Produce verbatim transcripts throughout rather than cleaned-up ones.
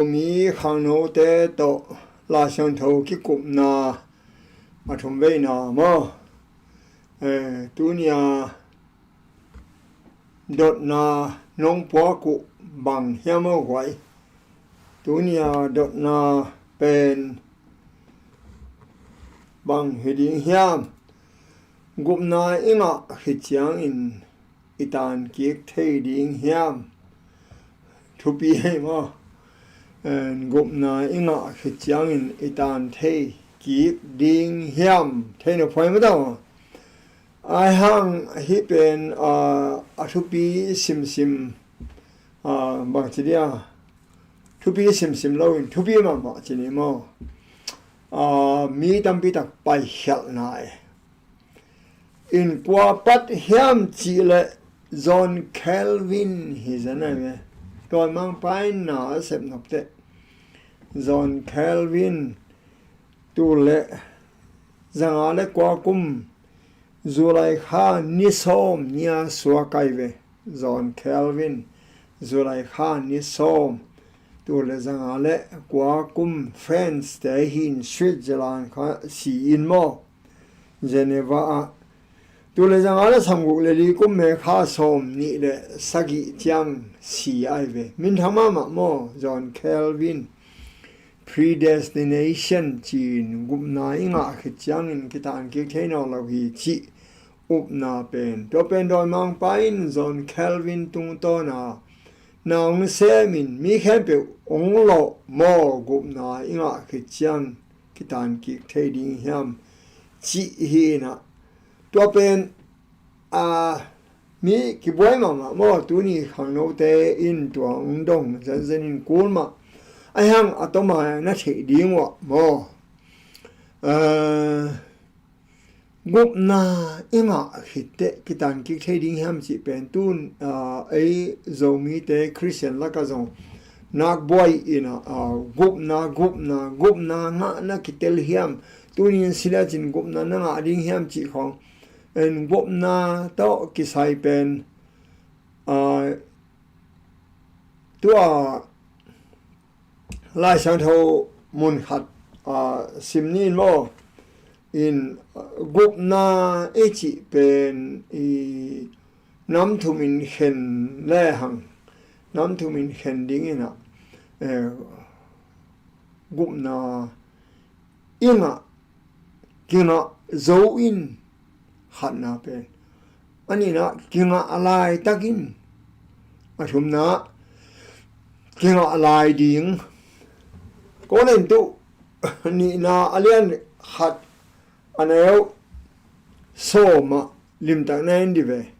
Zomi khangnote tawh Lai Siangtho kikupna a thum veina maw? Eh, tunia dotna nong puak uh bang hiam aw guai? Tunia dotna pen bang hi ding hiam? Gupna i ngah khit ciangin i tan kik thei ding hiam? Thupi hei maw? En, gupna i ngah khit ciangin i tan thei kik ding hiam? Thei na phuai mataw. Ai hang hih pen, ah, a thupi simsim, ah, bang ci dia? Thupi simsim loin thupi mahmah ci ni maw? Ah, mi tampi tak paikhialhna e. In kua pat hiam cih leh John Calvin hi zen ai ve. Dawimangpa in na a sep nop teh. John Calvin tul le zanga le kua kum July kha ni sawm nia suak ai ve. John Calvin, July kha ni sawm, tul le zanga le kua kum France te hin Switzerland kha si in maw? Geneva ah. Tul le zanga le sawmguk le li kum May kha sawm nih le sagih ciang si ai ve. Minthang mahmah maw, John Calvin. Predestination ci-in gupna i ngah khit ciangin kitan kik thei nawn lo hi cih upna pen. Tua pen dawimangpa in John Calvin tungtawna na hong semin mi khempeuh hong lawh maw, gupna i ngah khit ciang kitan kik thei ding hiam cih hi inah. Tua pen, a, mi kibuai mahmah maw, tuni khangnote in tua hong dong zenzen in kul mah. Ai hang a tawma na theih ding uh ah maw? A, gupna i ngah khit teh kitan kik thei ding hiam cih pen tun, a, ei Zomite Khristian lakah zong nak buai inah, a, gupna, gupna, gupna ngahna kitel hiam? Tuni in silatin gupna na ngah ding hiam cih khawng. En, gupna tawh kisai pen, a, tua Lai Siangtho mun khat, a, sim ni in maw? In, a, gupna i cih pen i nam thum in khen lehang, nam thum in khen ding inah, eh, gupna i ngah, kingah zo in, khatna pen. A nihna, kingah a laitak in. A thumna, kingah a lai ding. Korintu nihna a lian khat a neu sawm ah limtak na en di ve.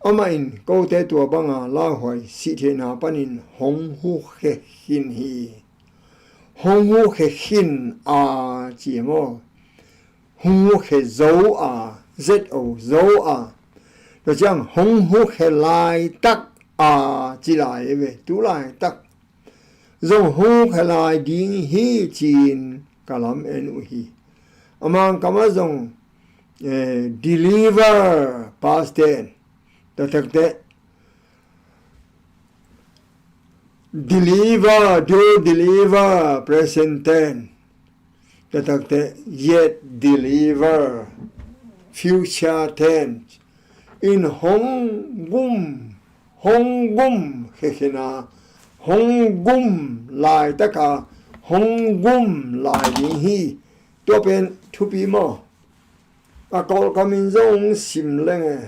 Amah in kote tua banga lauhuai sihtheihna panin hong hukhia khin hi. Hong hukhia khin a ci maw? Hong hukhia zo a, Z O zo a. Tua ciang hong hukhia laitak a ci lai ve, tu laitak. Zong hong hukhia lai ding hi ci-in ka lam en uh hi. A Mangkam ah zong, eh, deliver, past tense. Tua tak teh, deliver, do deliver, present tense. Tua tak teh, yet deliver, future tense. In hong gum, hong gum khia khin a, hong gum laitak a, hong gum lai ding hi. Tua pen thupi maw? A Kawlkam in zong sim leng e.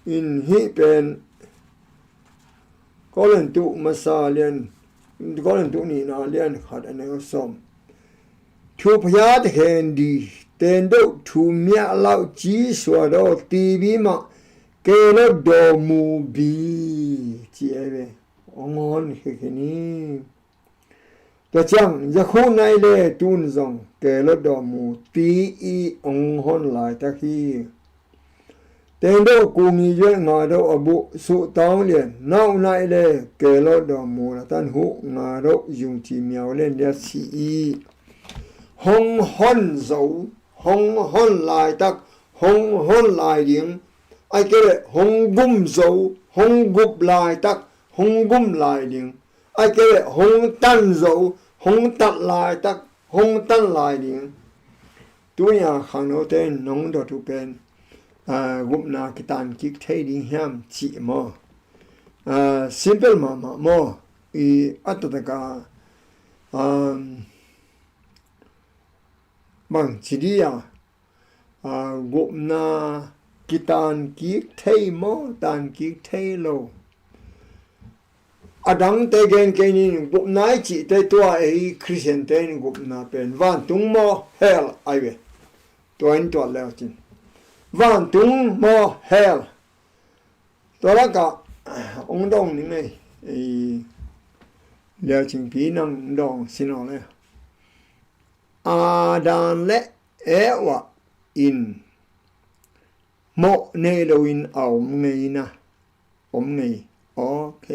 In hih pen Korintu masa lian, Korintu nihna lian khat a neu sawm. Thupha khen di, ten deuh thu miah lauh ci suah daw, ti bi mah, ke lo daw mu bi, ci ai ve. Ong hon khe khe ni. Tua ciang, zakhu nai le tun zong, ke lo daw mu, ti i ong hon laitak hi. Teng deuh kung i juai nga deuh a buh suh taung lian, nau nai le ke lo daw mu la tan huh nga deuh yung ci miau len liat si i. Hong hon zo, hong hon laitak, hong hon lai ding. Ai ke le hong gum zo, hong gup laitak, hong gum lai ding. Ai kei leh hong tan zo, hong tat laitak, hong tan lai ding. Tunia khangnote in nong dot uh pen, ah, gupna kitan kik thei ding hiam cih maw? Ah, simple mahmah maw? I a taktak a, um, bang ci dia, ah, gupna kitan kik thei maw, tan kik thei lo? A dangte gen kei ning, gupna i cihte tua ei Khristiante in gupna pen vantung maw hell ai ve. Tua in tuat leu cin. Vantung maw hell? Tua lakah ong dong ning ei, ei Liau Cingpi nang ong dong sin aw le. Adam le Eva in mawh nei loin a om ngei na. Om ngei. Ok.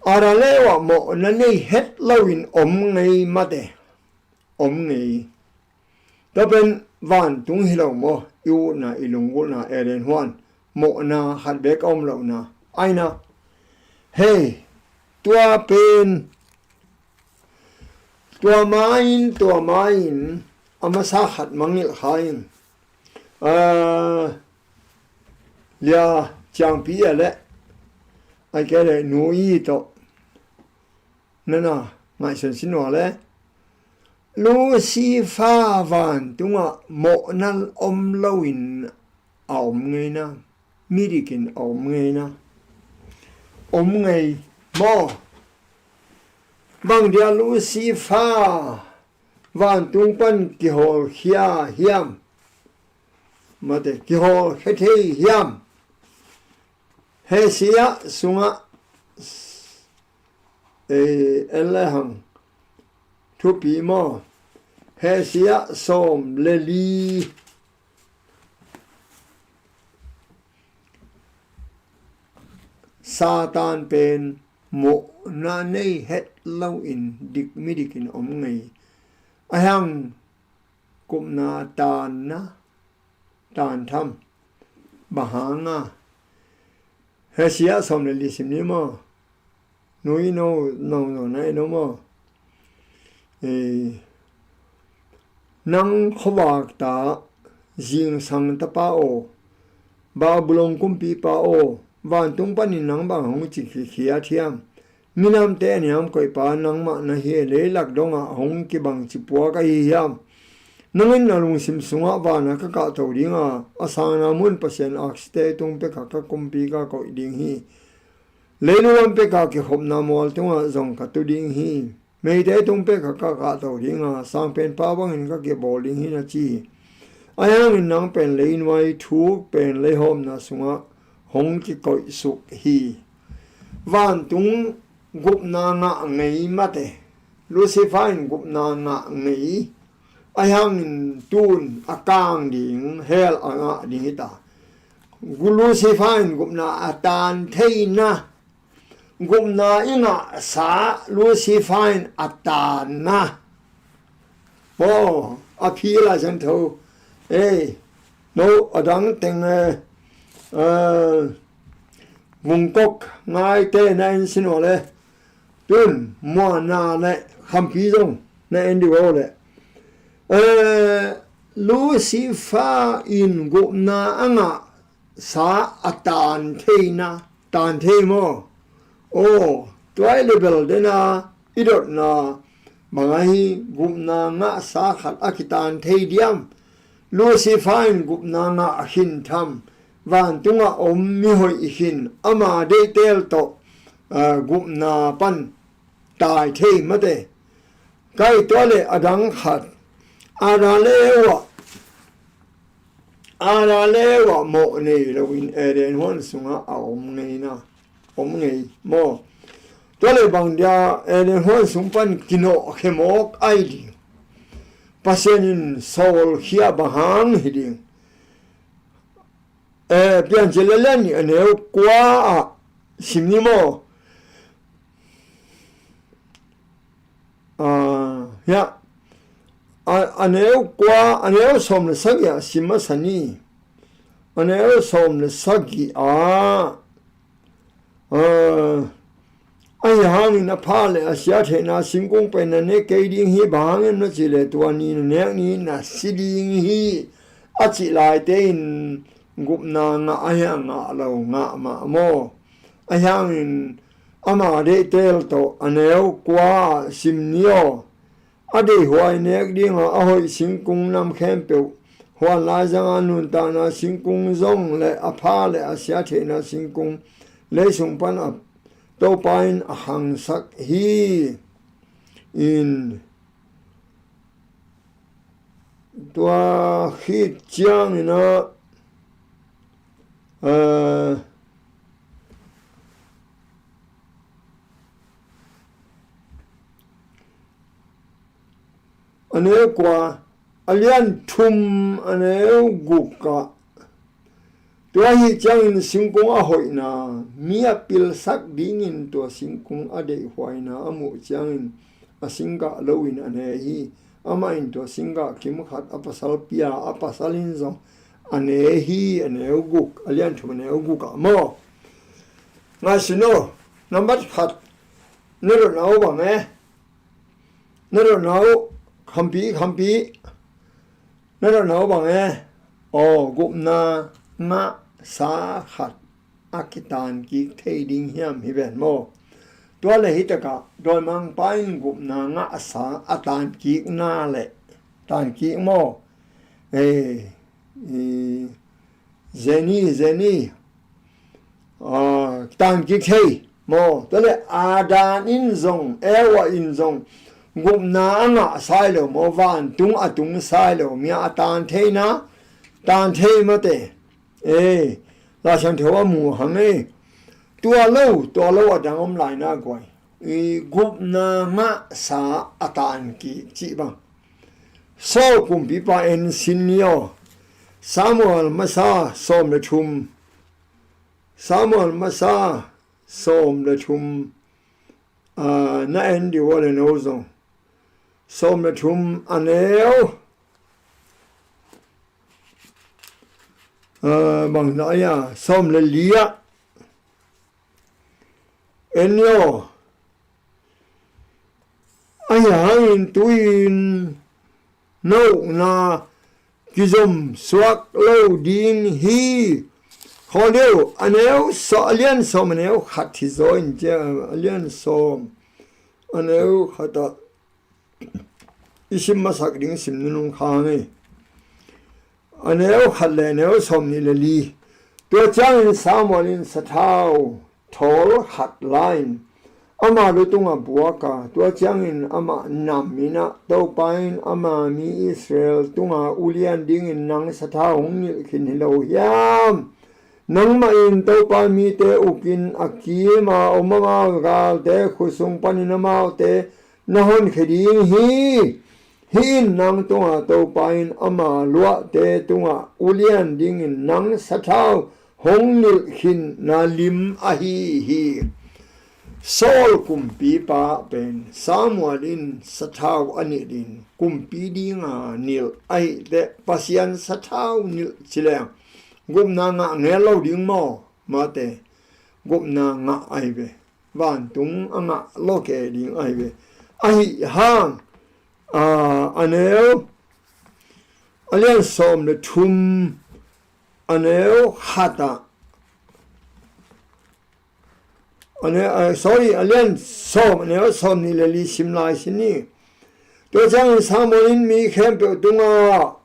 Adam le Eva mawhna nei het loin om ngei mate. Om ngei. Tua pen vantung hi lo maw? I utna, i lunggulhna Eden huan mawhna khat bek a om lohna. Aina. Hei, tua pen, tua ma-in, tua ma-in a masa khat mangngilh kha in. Ah, Lia Ciangpi a le, ai kei le Nu I tawh nana ngaihsun sin ua le. Lucifer vantungah mawhna om loin a om ngei na, midikin a om ngei na. Om ngei maw? Bang dia Lucifer vantung pan kihawlkhia hiam? Mate, kihawlkhia thei hiam? Hesiah sungah, eh, en le hang thupi maw? Hesiah sawm le li. Satan pen mawhna nei het loin dik midikin om ngei. A hiang gupna tanna, tan tham. Bang hanga? Hesiah sawm le li sim ni maw? Nu I no, no, no, na I no maw? Eh, nang khuavak ta, zingsang tapa aw, Babylon kumpipa aw, vantung panin nang bang hong ci khiat hiam? Minamte a niam koihpa nangmah na hi, leilak dongah hong kibang cipuak ahi hiam? Nang in na lungsim sungah vanah ka kahto dinga, a sangna mun Pasian aksite tung pekah ka kumpi ka koih ding hi. Leilu lam pekah kikhopna mual tungah zong ka tu ding hi. Meite tung pekah ka kahto dinga, sangpenpa bangin ka kibawl ding hi na ci hi. Ahi hangin nang pen leinuai thuk pen leihawmna sungah hong kikoihsuk hi. Vantung gupna ngah ngei mate. Lucifer in gupna ngah ngei. Ahi hangin tun a kang ding, hell a ngah ding hi ta. Lucifer in gupna a tan theina. Gupna i ngahsa Lucifer in a tanna. Maw, a phi Lai Siangtho. Ei, no, a dang teng, eh, eh, vungkok ngaite na en sin aw le. Tun muana le khampi zong na en dih aw le. Eh, Lucifer in gupna a ngahsa a tan theina, tan thei maw? Aw, tua i le bel dena i dotna bang ahi, gupna ngahsa khat a kitan thei diam? Lucifer in gupna ngah a khin tham. Vantungah om mihoih i khin, ama deihtel tawh, ah, gupna pan tai thei mate. Kai tua le a dang khat. Adam le Eva, Adam le Eva mawh nei loin Eden huan sungah a om ngei na. Om ngei maw? Tua le bang dia Eden huan sung pan kinawh khemawk ai ding? Pasian in sawlkhia bang hang hi ding? Eh, Piancil le lian nih a neu kua ah sim ni maw? Ah, hiah. A, a neu kua, a neu sawm le sagih ah sim masa ni. A neu sawm le sagih ah, ah, Ahi hangin a pha le a sia theihna singkung pen na ne kei ding hi, bang hangin na cih leh tua ni na nek ni na si ding hi, a cih laite in gupna ngah ahi a ngah lo ngah mah maw? Ahi hangin ama deihtel tawh a neu kua sim ni aw. A deihhuai nek dinga a hoih singkung nam khempeuh, huan laizanga nuntakna singkung zong le a pha le a sia theihna singkung, leisung pan a Topa in a hangsak hi. In tua khit ciangin ah, eh, a neu kua, a lian thum a neu guk ah, tua ahi ciangin singkung a hoihna, mi a pilsak dingin tua singkung a deihhuaina a muh ciangin a singgah loin a ne hi. Amah in tua singgah kim khat a pasal pia, a pasal in zong a ne hi, a neu guk, a lian thum a neu guk ah maw? Ngaihsun aw, nambat khat, na dotna uh bang e? Na dotna uh, khampi, khampi. Na dotna uh bang e? Aw, gupna ngahsa khat a kitan kik thei ding hiam hi ven maw? Tua le hi takah dawimangpa in gupna ngahsa a tan kik na le tan kik maw? Ei, i, zeni, zeni. Aa, tan kik thei maw? Tua le Adam in zong, Eva in zong gupna a ngah sai lo maw? Vantung a tung sai lo, mi a tan thei na, tan thei mate. Ei, Laisiangtho a mu hang ei. Tua lo, tua lo a dang om lai na guai. I gupna ngahsa a tan kik cih bang. Saul kumpipa en sin ni aw. Samuel masa sawm le thum. Samuel masa sawm le thum. Ah, na en dih uh a le no zong. Sawm le thum a neu. Ah, bang na ya, sawm le li ah. En ni aw. Ahi hangin tu-in na ukna kizom suak lo ding hi. Khaw deuh, a neu saw-, a lian sawm a neu khat hi zaw in cia, a lian sawm a neu khat ah i sim masak ding sim nunung kha ngei. A neu khat le a neu sawm nih le li. Tua ciangin Samuel in sathau thawl khat la-in ama lu tungah buak a, tua ciangin amah nam in ah, Topa in ama mi Israel tungah ulian dingin nang sathau hong nilh khin hi lo hiam? Nangmah in Topa mite ukin a kima om amau galte khut sung panin amaute na honkhia ding hi. Hih in nang tungah Topa in ama luahte tungah ulian dingin nang sathau hong nilh khinna lim ahi hi. Saul kumpipa pen Samuel in sathau a nilhin kumpi dinga nilh ahih teh Pasian sathau nilh ci leng gupna ngah ngel lo ding maw? Mate, gupna ngah ahi ve. Vantung a ngah lo kei ding ahi ve. Ahi hang, a, a neu, a lian sawm le thum, a neu khat ah, a neu, a, sorry, a lian sawm, a neu sawm nih le li sim lai sin ni. Tua ciangin Samuel in mi khempeuh tungah,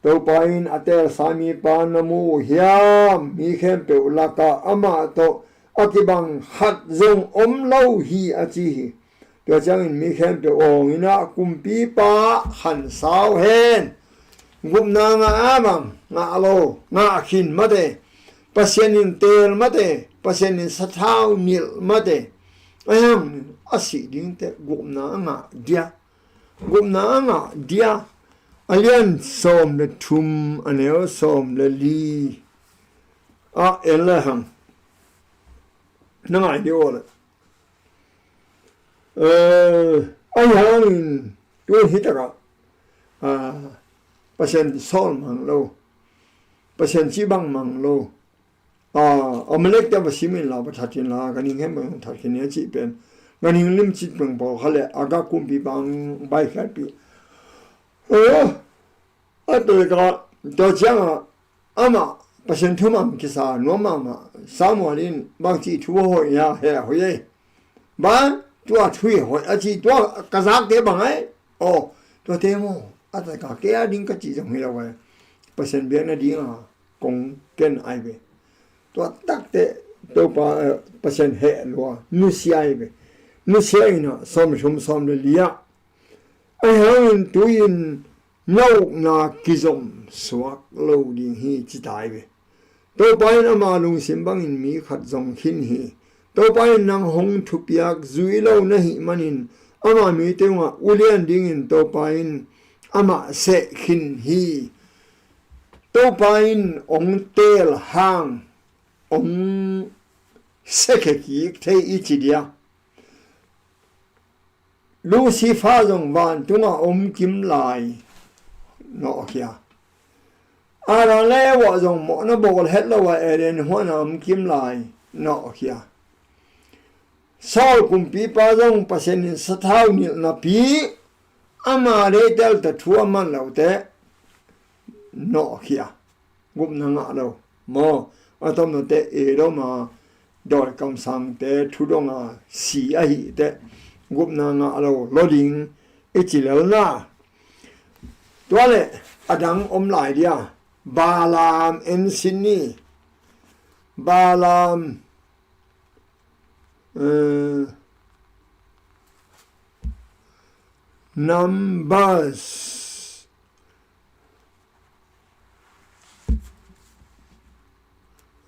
Topa in a teelsa mipa na mu uh hiam? Mi khempeuh lakah amah tawh a kibang khat zong om lo hi, a ci hi. Tua ciangin mi khempeuh awng in ah kumpipa khansau hen. Gupna ngah a bang, ngah lo, ngah khin mate. Pasian in teel mate, Pasian in sathau nilh mate. Ahi hang a sih dingte gupna a ngah dia. Gupna a ngah dia. A lian sawm le thum, a neu sawm le li ah en le hang. Na ngai dih aw le. Eh, ahi hangin tu hi takah, ah, Pasian sawl mang lo. Pasian cih bang mang lo. Amalek te va sim inla, va that inla, ganhing hem bang that khin ni a cih pen, ganhing limcik bang pawlkhat le Agag kumpipa hong baikhiatpih. A, a tua ka, tua ciangah amah Pasian thuman kisa nuam mahmah. Samuel in bangci thu a hoih hia, heh a hoih ei. Ban tua thu hi hoih a ci, tua ka zakte bang ei. Aw, tuate maw, a taka kei a ding ka cih zong hi lo ei. Pasian biakna dinga kong ken ai ve. Tua takte Topa, eh, Pasian heh lua, nusia ai ve. Nusia inah sawm thum sawm le li ah, ahi hangin tu-in na ukna kizom suak lo ding hi, ci ta ai ve. Topa in ama lungsim bangin mi khat zong khin hi. Topa in nang hong thupiak zui lo na hih manin ama mite ungah ulian dingin Topa in amah seh khin hi. Topa in hong teel hang hong sekhia kik thei i ci dia. Lucifer zong vantungah om kim lai nawhkhia. Adam le Eva zong mawhna bawl het lo a Eden huanah om kim lai nawhkhia. Saul kumpipa zong Pasian in sathau nilh napi ama deihtel ta thu a man lote nawhkhia. Gupna ngah lo maw? A tomnate Edom a dawi kamsangte thudonga si ahih teh gupna ngah lo lo ding i ci lelna. Tua le a dang om lai dia, Balaam en sin ni. Balaam, eh, Numbers,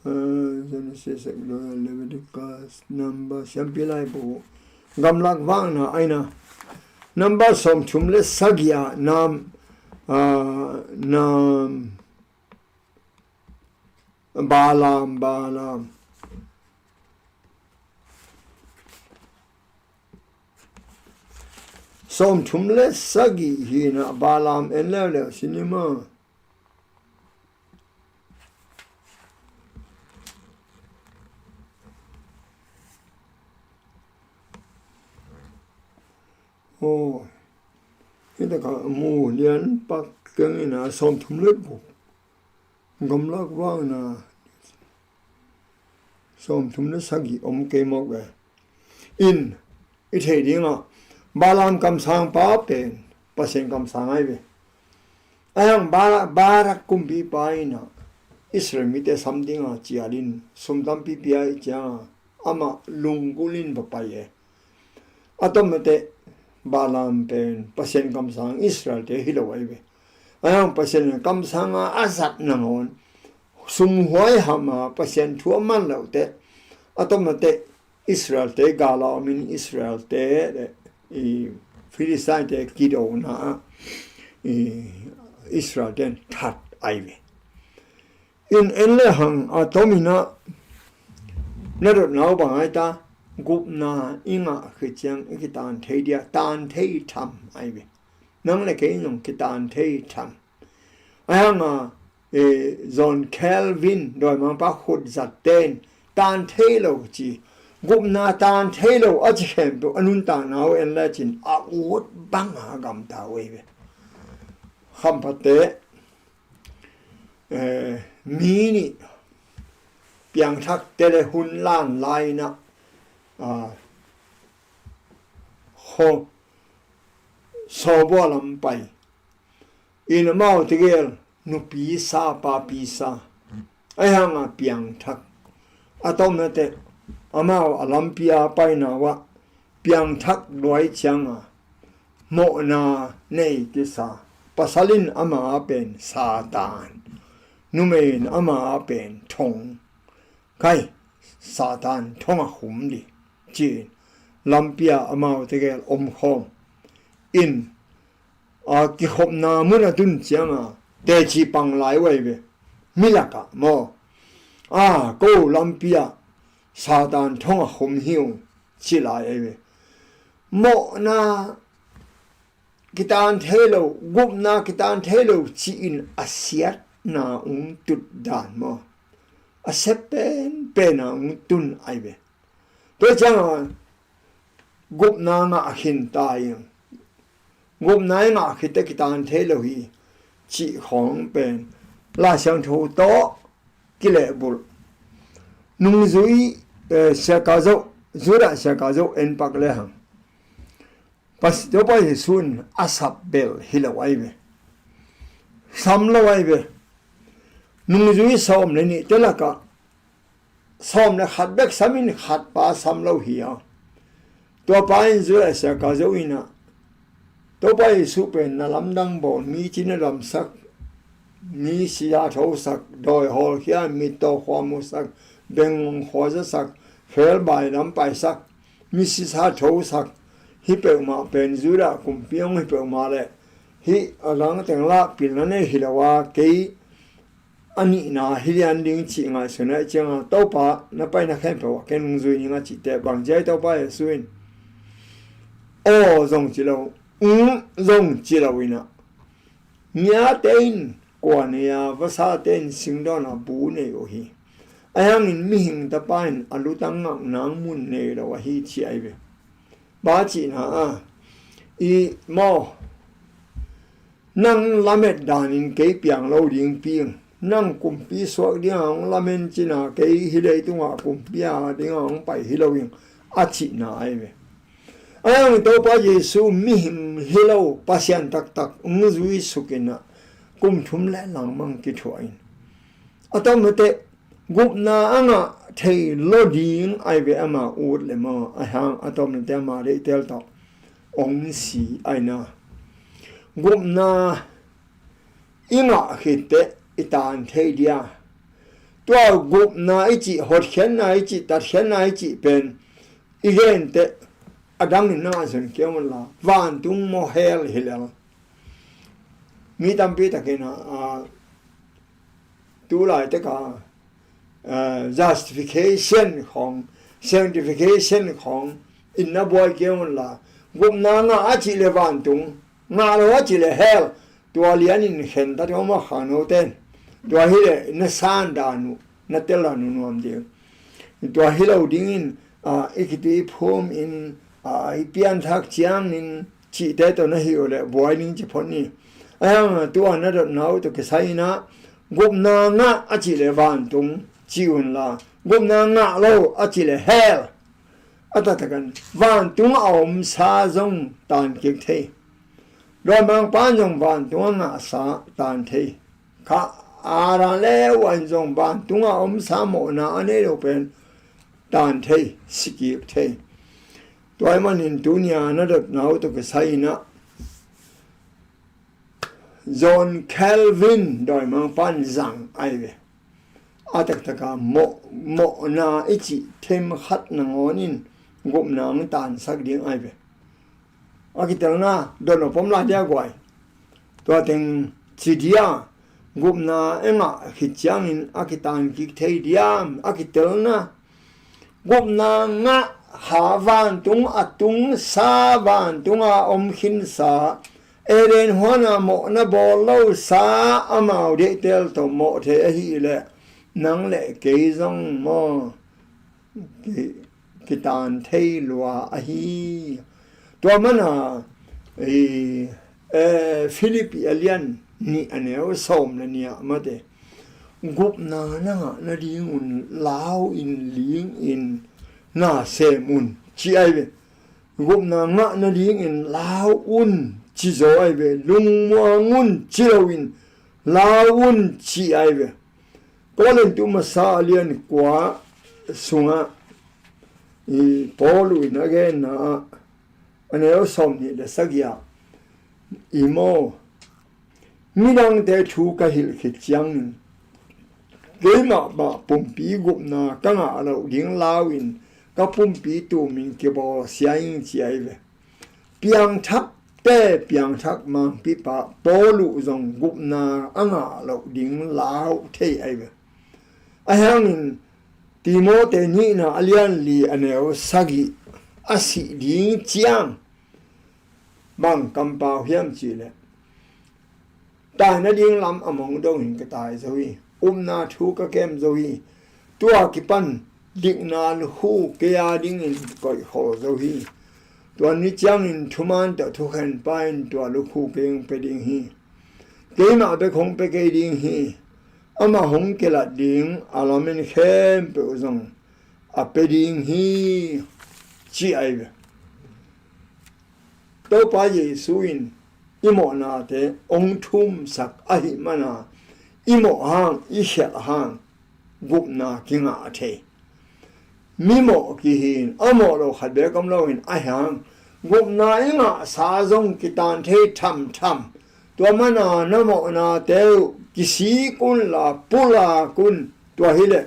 eh, Genesis, Exodus, Leviticus, Numbers, Siampi Laibu, Gamlak Vakna, aina, Numbers sawmthum le sagih ah Nam, ah, Nam, Balaam, Balaam. Sawmthum le sagih hi na, Balaam en leuleu si ni maw. Aw, hih takah mu lian pak keng ina, sawmthum le guk. Gamlak Vakna sawmthum le sagih om kei mawk ve. In, i theih dingah Balaam kamsangpa pen Pasian kamsang ai ve. Ahi hang Ba-, Barak kumpipa inah Israel mite sam dinga cialin sum tampi pia i cianga amah lunggulhin va pai e. A tomnate Balaam pen Pasian kamsang Israelte hi lo ai ve. Ahi hang Pasian kamsanga a zat nangawn sumhuai hama Pasian thu a man lote, a tomnate Israelte gala omin Israelte le i Philistine-te kidona ah i Israelte in that ai ve. In en le hang a tomin ah na dotna uh bang ai ta, gupna i ngah khit ciang i kitan thei dia, tan thei tham ai ve. Nang le kei in zong kitan thei tham. Ahi hanga, eh, John Calvin dawimangpa khut zatte in tan thei lo ci, gupna tan thei lo a ci khempeuh a nuntakna uh en lecin a ut banga a gamta uh ei ve. Khampate, eh, mi nih piangthakte le hun lan lai-inah, ah, kho sawbua lam pai in amau tegel nupi sa papi sa ahi hanga piangthak. A tomnate amau a lampi a paina uh ah piangthak luai cianga mawhna nei kisa. Pasal in ama a pen Satan, numei in ama a pen thong. Kai, Satan thong a khum di ci-in lampi a amau tegel omkhawm in, a kikhopna mun a tun cianga teci pang lai uh ai ve. Milakah maw, a, ko lampi ah Satan thong a khum hi ung ci lai ai ve. Mawhna kitan thei lo, gupna kitan thei lo ci-in a siatna ung tut dan maw. a sep penpen a hong tun ai ve. Tua ciangah gupna ngah khin ta ing. Gupna i ngah khit teh kitan thei lo hi cih khawng pen Lai Siangtho tawh kilehbulh. Nungzui, eh, Siaka Zo, Judah Siaka Zo en pak le hang. Pas-, Topa Jesu in a sap bel hi lo ai ve. Sam lo ai ve. Nungzui sawm le nih te lakah sawm le khat bek sam in khat pa sam lo hi a. Tua pa in Judah Siaka Zo in ah, Topa Jesu pen na lamdang bawl, mi cina damsak, mi sisa thosak, dawi hawlkhia, mittaw khua musak, bengngong khua zasak, fel bai lam paisak, mi sisa thosak, hih peuhmah pen Judah kumpi hong hi peuhmah leh hih a dang teng lah pilna nei hi lo a, kei a nihna hi lian ding cih ngaihsun a, i cianga Topa na paina khempeuh ah ken hong zui ning a cih teh bang ci ai Topa Jesu in? Aw zong ci lo, ung zong ci lo in ah, ngiate in kua nei a, vasate in singdawn ah bu nei uh hi. Ahi hangin mihing tapa in a lutang ngakna mun nei lo ahi ci ai ve. Bang cihna a, i maw, nang lamet danin kei piang lo ding pi ing. Nang kumpi suak dingah hong lamen cina kei hih leitungah kumpi a dingah hong pai hi lo ing, a cihna ai ve. Ahi hangin Topa Jesu mihing hi lo, Pasian taktak hong zui suk in ah kum thum le langmang kithuah in. A tom teh gupna a ngah thei lo ding ai ve ama ut le maw, a hang a tom teh ama deihtel tawh hong si ai na. Gupna i ngah khit teh i tan thei dia. Tua gupna i cih, hotkhiatna i cih, tatkhiatna i cih pen i gen teh a dangin na ngaihsun kei un la, vantung maw hell hi lel. Mi tampi takin a, a, tu laitak a, a, justification khawng, sanctification khawng in na buai kei un la, gupna ngah a cih le vantung, ngah lo a cih le hell, tua lianin khen ta ding om a khangno ten. Tua hi leh na san dan uh, na tel dan uh nuam ding. Tua hi lo dingin, a, i kituiphum in, a, i pianthak ciangin cihte tawh na hih uh leh buai ning ci phot ni. Ahi hang a tu a na dotna uh tawh kisai in ah, gupna ngah a cih le vantung ci un la, gupna ngah lo a cih le hell. A taktakin vantung a omsa zong tan kik thei. Dawimangpa in zong vantung a ngahsa tan thei. Kha Adam le Eva in zong vantung a omsa mawhna a nei lo pen tan thei, si kik thei. Tua ahih manin tuni a na dotna uh tawh kisai in ah, John Calvin dawimangpa in zang ai ve. A taktak a mawh, mawhna i cih them khat nangawn in gupna hong tansak ding ai ve. A kitelna dot nop om lai dia guai. Tua teng ci dia, gupna i ngah khit ciangin a kitan kik thei diam, a kitelna. Gupna ngah kha, vantung a tungsa, vantung a om khinsa, Eden huan a mawhna bawl losa, amau deihtel tawh mawh thei ahih leh nang le kei zong maw ki, kitan thei lua ahi. Tua mana, i, eh, Philippi a lian nih a neu sawm le nih ah mate, gupna na ngah nadingun lau in, ling in, na sem un ci ai ve. Gupna ngah nadingin lau un ci zaw ai ve. Lungmuang un ci loin lau un ci ai ve. Korintu masa a lian kua sungah i Paul in a genna ah, a neu sawm nih le sagih ah, i maw, midangte thu ka hilh khit ciangin keimah mah pumpi gupna ka ngah loh ding lau in ka pumpi tumin kibawl sia ing ci ai ve. Piangthakte piangthak mangpipa Paul uh zong gupna a ngah loh ding lau thei ai ve. Ahi hangin Timote nihna a lian li a neu sagih, a sih ding ciang bang kampau hiam cih leh, tai nading lam a mong dongin ka tai zo hi. Upna thu ka kem zo hi. tua kipan dikna lukhu kei a dingin koihkhol zo hi. Tua ni ciangin thuman tawh thukhenpa in tua lukhu kei hong pia ding hi. Keimah bek hong pia kei ding hi. Amah hong kilat ding a lamen khempeuh zong a pia ding hi, ci ahi ve. Topa Jesu in i mawhnate hong thumsak ahih mana i mawh hang, i khialh hang gupna kingah thei. Mi mawh kihin a mawh lo khat bek om lo in ahi hang gupna i ngahsa zong kitan thei thamtham. Tua mana na mawhnate uh kisik unla pulak un. Tua hileh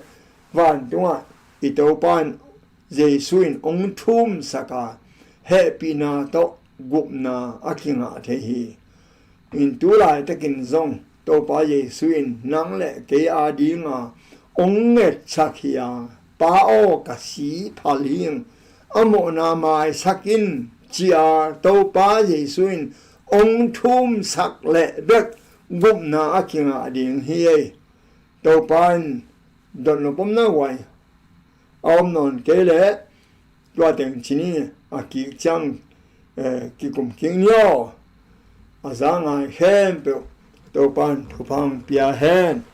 vantungah i Topa in Jesu in hong thumsak a, hehpihna tawh gupna a kingah thei hi. In tu laitakin zong Topa Jesu in nang le kei a dinga hong ngetsak hi a, Pa aw, ka si phal hing, a mawhna maisak in, ci-a Topa Jesu in hong thumsak leh bek gupna a kingah ding hi ei. Topa in dotnop omna huai a om nawn kei leh tua teng ci ni, a kik ciang, eh, kikum kik ni aw. A za ngai khempeuh Topa in thupha hong pia hen.